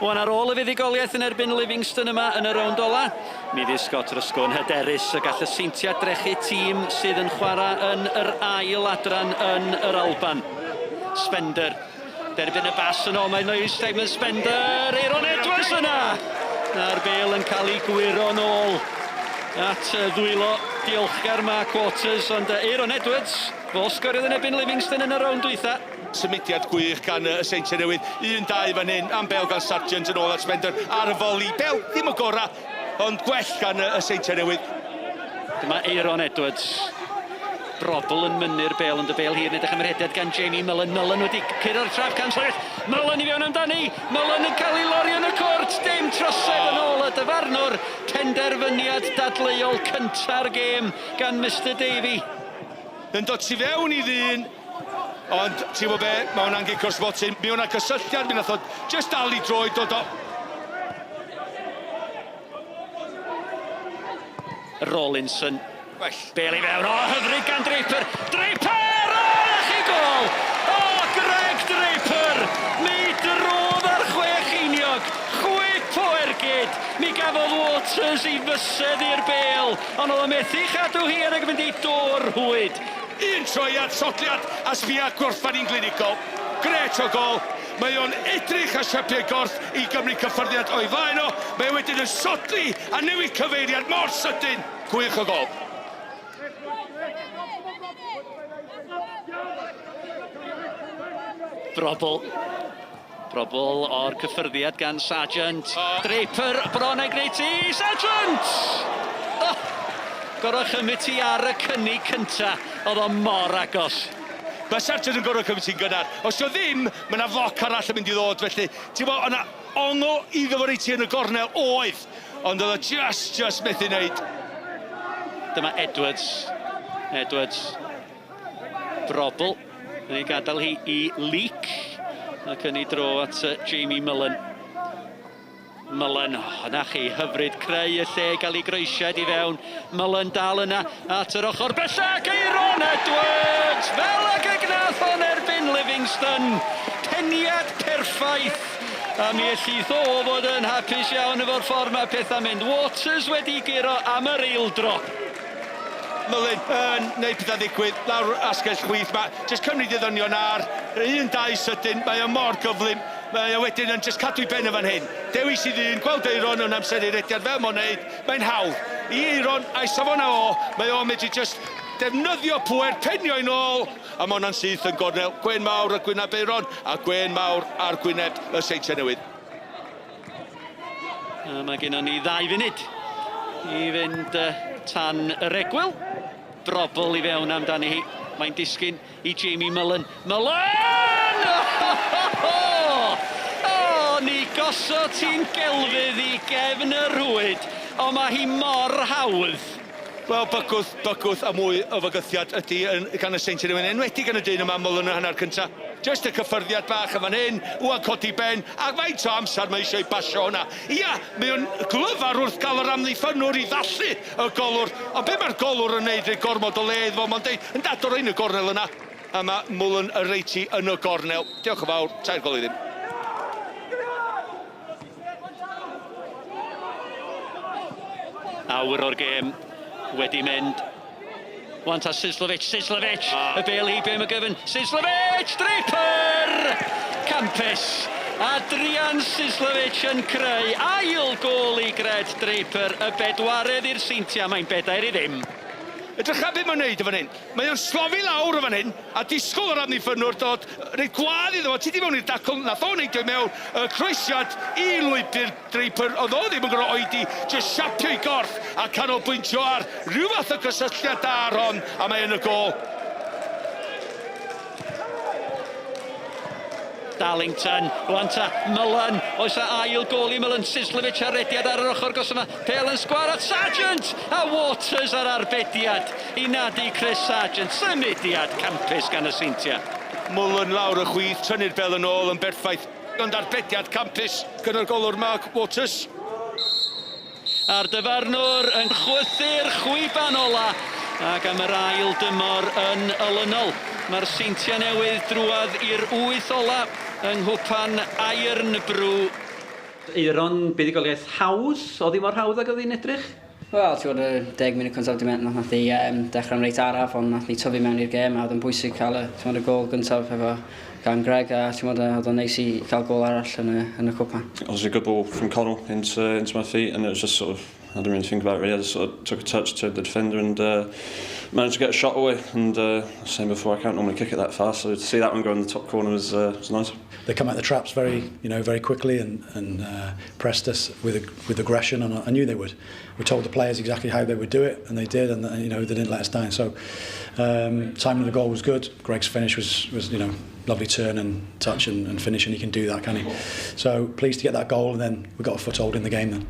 Wan ar ôl y fuddugoliaeth yn erbyn Livingston yma yn y rownd ola, mi fydd Scott Ruscoe yn hyderus y gall y Seintiau drechu tîm sydd yn chwarae yn yr ail adran yn yr Alban. Spender. Derbyn y bas yn ôl, mae Noel Simon Spender, Aeron Edwards yna! A'r bêl yn cael ei gwyro yn ôl at ddwylo diolchgar Mark Waters, ond Aeron Edwards, fo sgoriodd yn erbyn Livingston yn y rownd dwytha. Symudiad gwych gan y Seintiau Newydd. 1-2 fan hyn, am bêl gan Sargeant yn ôl at Spender ar y foli. Bêl ddim y gorau, ond gwell gan y Seintiau Newydd. Dyma Aeron Edwards. Brobl yn mynnu'r bêl, ond y bêl hir yn edrych am yr rhediad gan Jamie Mullen. Mullen wedi curo'r trap gan Sargeant. Mullen i fewn amdani! Mullen yn cael ei lorio yn y cwrt! Dim trosedd yn ôl y dyfarnwr. Penderfyniad dadleuol cynta'r gêm gan Mister Davey. Yn dod tu fewn i ddyn. Ond ti'n gwybod be, mae hwnna'n gic o'r smotyn. Mi o'na cysylltiad, mi nath o jyst dal i droed dod o. Rawlinson. Well. Bêl i fewn, o hyfryd gan Draper. Draper! O, na chi gôl! O, Greg Draper! Mi drodd ar chwech einiog. Chwip o ergyd. Mi gafodd Waters ei fysedd i'r bêl, ond oedd o methu chadw hi ar ag mynd i dôr rhwyd. Un troiad, sodliad a sbia gorffan i'n glinigol. Grêt o gôl. Mae o'n edrych a siapiau gorff i gymryd cyffyrddiad o'i flaen o. Mae o wedyn yn sodli a newid cyfeiriad mor sydyn. Gwych o gôl. Brobl. Brobl o'r cyffyrddiad gan Sargeant. Draper bron a'i gwneud ti. Sargeant! Oh! Gorfod chymryd ti ar y cynnig cynta. Oedd o mor agos. Mae Sargeant yn gorfod cymryd ti'n gynnar. Os dio ddim, mae yna floc arall yn mynd i ddod. Felly, ti'n gwybod, o'na ongl iddo fo reit yn y gornel oedd. Ond oedd o just, just methu wneud. Dyma Edwards. Edwards. Brobl yn ei gadael hi i Leek ac yn ei dro at Jamie Mullen. Mullen, oh, na chi, hyfryd creu y lle gael ei groesiad i fewn. Mullen dal yna at yr ochr bellach, Aeron Edwards, fel ag y gnath o'n erbyn Livingston. Peniad perffaith. A mi ellith o fod yn hapus iawn efo'r ffordd mae pethau'n mynd. Waters wedi guro am yr eildro. Mullin yn neud petha ddigwydd lawr asgell chwith ma' jyst cymryd y ddynion ar 1-2 sydyn mae o mor gyflym mae o wedyn yn jyst cadw 'i ben yn fan hyn. Dewis 'i ddyn, gweld Aeron yn amseru rediad fel m'o neud, mae'n hawdd i Aeron a'i safona o, mae o'n medru jyst defnyddio pŵer, penio i nôl a ma' honna'n syth yn gornel. Gwên mawr ar gwyneb Aeron a gwên mawr ar gwyneb y Seintiau Newydd. A mae gennon ni ddau funud i fynd tan yr egwyl. Brobl i fewn amdani hi. Mae'n disgyn i Jamie Mullen. Mullen! O, o, ni gosod ti'n gelfydd i gefn y rhwyd, ond mae hi mor hawdd. Wel, bygwth, bygwth a mwy o fygythiad ydy yn, gan y Seintiau Newydd, yn enwedig gan y dyn yma, Mullen yn y hanner cynta. Jyst y cyffyrddiad bach yn fan hyn, ŵan codi ben, a faint o amser mae eisiau i basio hwnna. Ia, mae o'n glyfar wrth gael yr amddiffynnwr i ddallu y golwr, ond be mae'r golwr yn neud, rhoi gormod o le iddo fo, mae'n deud, yn dad o yn y gornel yna. A mae Mullen y reiti yn y gornel. Diolch yn fawr, 3 gôl i ddim. Awr o'r gêm wedi mynd. Wan ta Sislovic, Sislovic, oh. y bêl heibio i McGovern, Sislovic, Draper! Campus! Adrian Sislovic yn creu ail gôl i Gred Draper, y bedwaredd i'r Seintiau, mae'n 4-0. Edrycha be mae'n neud yn fan hyn. Mae o'n slofi lawr yn fan hyn a disgwyl yr amddiffynnwr dod reit gwadd iddo fo. Ti di mewn i'r dacl, nath o neidio i mewn y croesiad i lwybr Draper. Oedd o ddim yn gorfod oedi, jyst siapio i gorff a canolbwyntio ar rhyw fath o gysylltiad da ar hon a mae yn y gôl. Darlington, rwan ta, Mullen, oes a ail gôl i Mullen, Sislovic ar rediad ar yr ochr gos yma, Pêl yn sgwâr at Sargeant, a Waters ar arbediad i nadu Chris Sargeant, symudiad campus gan y Seintiau. Mullen lawr y chwith, tynnu'r bêl yn ôl yn berffaith, ond arbediad campus gan yr golwr Mark Waters. A'r dyfarnwr yn chwythu'r chwiban ola ac am yr ail dymor yn olynol mae'r Seintiau Newydd drwadd i'r wyth ola yng nghwpan Iron Brew. Aeron, buddugoliaeth hawdd, oedd hi mor hawdd ag oedd hi'n edrych? Wel, ti'n gwybod, y 10 munud cyntaf dwi'n meddwl, nath ni dechrau'n reit araf, ond nath ni tyfu mewn i'r gêm, a oedd yn bwysig cael y, ti'n gwybod, y gôl gyntaf efo gan Greg, a ti'n gwybod, oedd o'n neis i cael gôl arall yn y cwpan. Obviously a good ball from Connell into my feet, and it was just sort of, I didn't really think about it really. I just sort of took a touch to the defender and managed to get a shot away. And same before, I can't normally kick it that fast, so to see that one go in the top corner was nice. They come out the traps very quickly and pressed us with aggression, and I knew they would. We told the players exactly how they would do it, and they did, and they didn't let us down. So timing of the goal was good. Greg's finish was lovely turn and touch and finish, and he can do that, can he? So pleased to get that goal, and then we got a foothold in the game then.